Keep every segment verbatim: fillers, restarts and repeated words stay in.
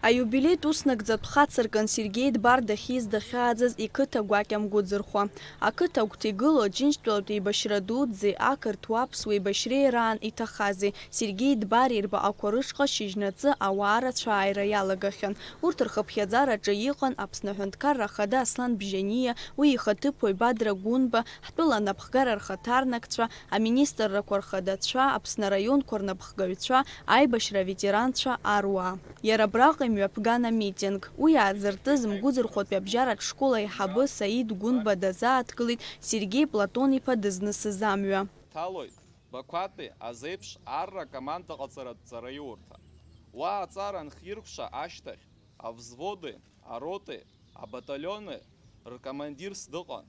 Аиубилеитә уснагӡатә хацыркын Сергеи Дбар дахьиз дахьааӡаз иқыҭа гәакьа Мгәыӡырхәа. Ақыҭа агәҭа игылоу Аџьынџьтәылатә еибашьра дуӡӡеи ақырҭуа-аԥсуа еибашьреи раан иҭахази, Сергеи Дбари рбаҟақәа рышҟа шьыжьнаҵы ауаа рацәааира иалагахьан. Урҭ рхыԥхьаӡараҿы иҟан Аԥсны Аҳәынҭқарра Ахада Аслан Бжьаниа, уи ихаҭыԥуаҩ Бадра Гәынба, ҳтәыла анапхгара рхаҭарнакцәа, аминистррақәа рхадацәа, Аԥсны араионқәа рнапхгаҩцәа, аибашьра аветеранцәа, аруаа. Иара абраҟа имҩаԥган амитинг. Уи аазыртыз Мгәыӡырхәатәи абжьаратә школ аиҳабы Саид Гәынба дазааҭгылеит Сергеи Платон-иԥа дызнысыз амҩа. Ҭалоит Бақәатәи азеиԥш арра акомандаҟаҵаратә ҵараиурҭа. Уа аҵара анхиркәша ашьҭахь, авзводи, ароти, абаталиони ркомандирс дыҟан.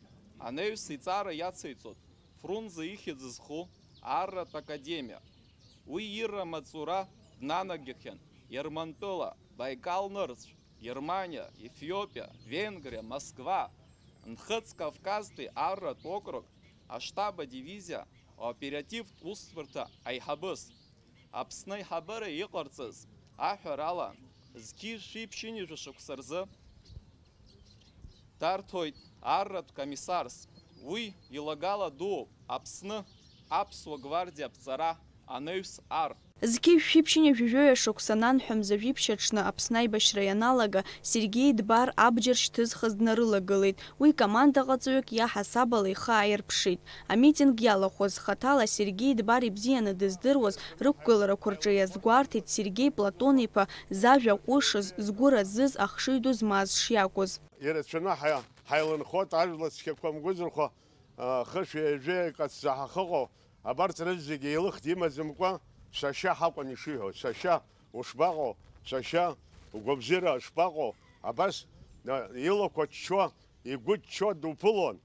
Анаҩс иҵара иациҵоит Фрунзе ихьӡ зху арратә академиа. Уи ирра маҵура днанагахьан Ермантәыла, Баикал нырцә, Германиа, Ефиопиа, Венгриа, Москва, Нхыҵ Кавказтәи арратә округ, аштаб адивизиа, аоперативтә усбарҭа аиҳабыс. Аԥсны аиҳабыра иҟарҵаз аҳәарала, зқьи шәи ԥшьынҩажәа шықәса рзы дарҭоит арратә комиссарс. Уи илагала дууп Аԥсны аԥсуа гвардиа аԥҵара анаҩс ар. Зқьи шәи ԥшьынҩажәи жәаҩа шықәса нанҳәа мза жәиԥшь аҽны Аԥсны аибашьра ианалага, Сергеи Дбар абџьар шьҭызхыз днарылагылеит. Уи командаҟаҵаҩык иаҳасабала ихы ааирԥшит. Амитинг иалахәыз хаҭала Сергеи Дбар ибзианы дыздыруаз рықәгыларақәа рҿы иазгәарҭеит Сергеи Платон-иԥа зажәа ҟәышыз, згәы разыз, ахшыҩ ду змаз шиакәыз. Ирацәаны ҳа-, ҳаиланхоит ажәла цқьақәа Мгәыӡырхәа, а, хышәи жәаҩеи каҵәца ҳахыҟоу, абарҭ рызегьы еилых димаӡамкәа, сашьа ҳакәын ишиҳәо, сашьа ушбаҟоу, сашьа угәабзиара шбаҟоу, абас, а, илақәа ччо, игәы ччо дуԥылон.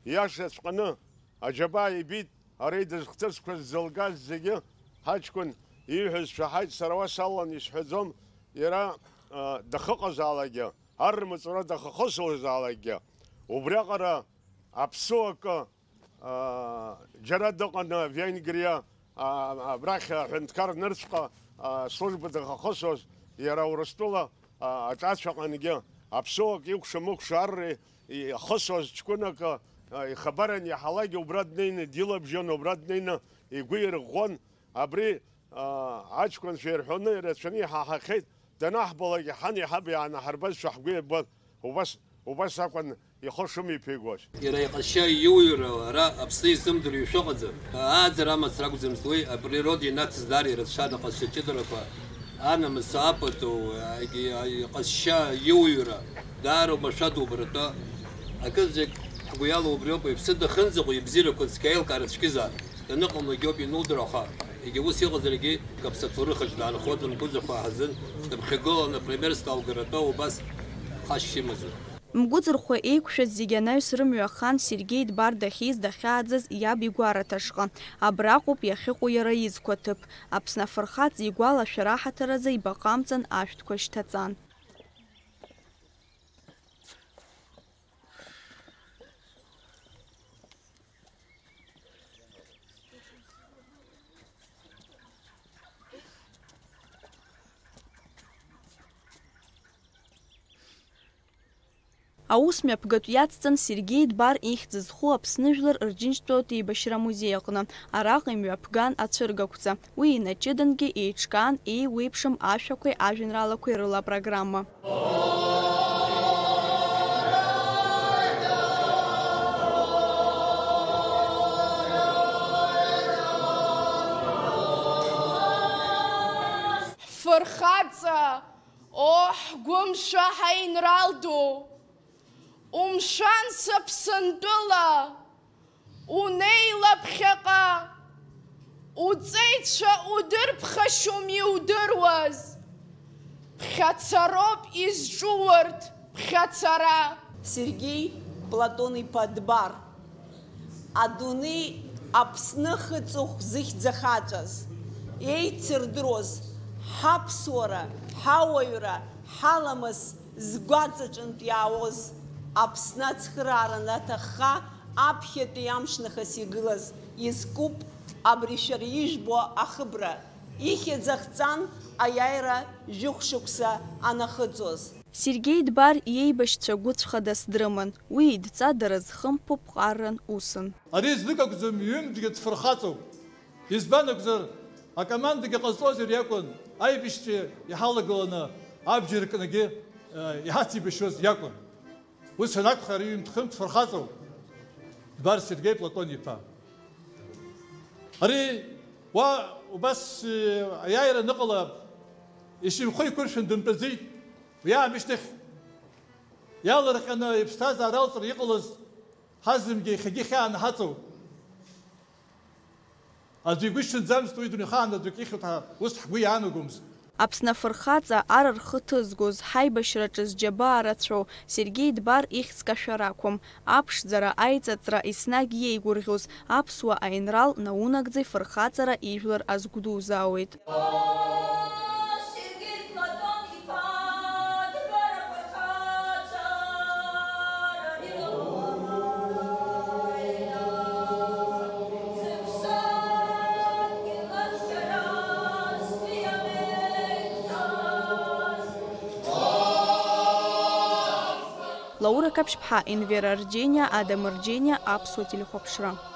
Иашаҵәҟьаны, аџьабаа ибит, ара идызхҭысқәаз зылгаз зегьы, ҳаҷкәын ииҳәаз шәаҳаит, сара уа салалан исҳәаӡом, иара, а, дахыҟазаалакгьы, аррамаҵура дахахысуазаалакгьы, убриаҟара аԥсуа акы, аа, џьара дыҟаны Венгриа, аа, абрахь аҳәынҭқар нырцәҟа, аа, служба дахахысуаз, иара Урыстәыла, аа, аҿацәаҟангьы аԥсуак икәша-мыкәша арра ихысуаз ҷкәынак, аа, ихабаран иаҳалак убра днеины дилабжьон, убра днеины игәы ирӷәӷәон. Абри Аа, аҷкәынцәа ирҳәоны ирацәаны иҳаҳахьеит, данаҳбалак, иҳан иҳаб иаанаҳарбазшәа ҳгәы иабон, убас, убас акәын ихы шымиԥигоз. Иара иҟазшьа иуҩра ара Аԥсны изымдыруа шәыҟаӡам. Ааӡара амаҵ ракәӡамызт уи, априрода инаҭаз даара ирацәан аҟазшьа ҷыдарақәа, анамыс, апату, егьи иҟазшьа иуҩра, даара оумашәа дубаратәы. Акызаҵәык ҳгәы иалоу убриоуп, иԥсы дахынӡаҟоу ибзиарақәа цқьа еилкаара цәгьазаап. Даныҟамлогьы ауп ианудыруа, аха егьа ус иҟазаргьы, каԥсаҭоурыхаҿ даанхоит, Мгәыӡырхәа аҳазын, дыԥхьагылан, апремиерство алгаратәы убас хашьа имаӡам. Мгәыӡырхәа еиқәшәаз зегьы анаҩс рымҩа ахан Сергеи Дбар дахьиз дахьааӡаз иаб игәараҭа ашҟа. Абраҟоуп иахьыҟоу иара изқәа ҭыԥ. Аԥсны афырхаҵа игәалашәара аҳаҭыр азы ибаҟамҵан ашәҭқәа шьҭаҵан. Аус мҩаԥгатә иацҵан Сергеи Дбар ихьӡ зху Аԥсны жәлар рџьынџьтәылатә еибашьра амузеи аҟны. Араҟа имҩаԥган ацәыргақәҵа. Уи инаҷыдангьы еиҿкаан еиуеиԥшым ашәақәеи ажәеинраалақәеи рыла апрограмма. Ҳфырхаҵа, о, ҳгәымшәа, ҳаинрал ду! Умшәан, сыԥсынтәыла, унеила ԥхьаҟа, уҵеицәа удырԥхашьом иудыруаз. Ԥхьацароуп изҿу урҭ, ԥхьацара. Сергеи Платон-иԥа Дбар, адунеи Аԥсны ахыҵыхә зыхьӡ ахаҵаз, еицырдыруаз ҳаԥсуара, ҳауаҩра, ҳаламыс, згәаҵаҿынтә иаауаз Аԥсны ацхыраара анаҭахха, аԥхьатәи амш нахыс игылаз изкуп абри шәара ижәбо ахыбра. Ихьӡ ахҵан аиааира жәохә шықәса анахыҵуаз. Сергеи Дбар иеибашьцәа гәыцә хадас дрыман, уи идҵа дара зхымԥо ԥҟарран усын. Ари зныкакәӡам ҩымҭгьы дфырхаҵоуп. Избан акәзар, акомандагьы ҟазҵозар иакәын, аибашьцәа иҳалагыланы абџьар кныгьы иҳацеибашьуаз иакәын. Ус анакәха, ари ҩымҭхымҭ фырхаҵоуп, Дбар Сергеи Платон-иԥа. Ари уа убас аиааира аныҟала ишьамхы еиқәыршәан дымтәаӡеит. Уи аамышьҭахь иалырҟьаны иԥсҭазаара алҵра иҟалаз ҳазымгьы иахьагьы хьааны ҳаҵоуп. Аӡәы игәышьҭынӡамызт уи дунеихаан аӡәк ихьуеит ҳәа ус ҳгәы иаанагомызт. Аԥсны афырхаҵа ар рхы ҭызгоз, ҳаибашьраҿы зџьабаа рацәоу, Сергеи Дбар ихьӡ кашәар акәым, аԥшӡара, аиҵаҵра еснагь иеигәырӷьоз аԥсуа аинрал наунагӡа ифырхаҵара ижәлар азгәдузаауеит. Лаура Каԥшьԥҳа, Енвера Рџьениа, Адам Рџьениа, Аԥсуа телехәаԥшра.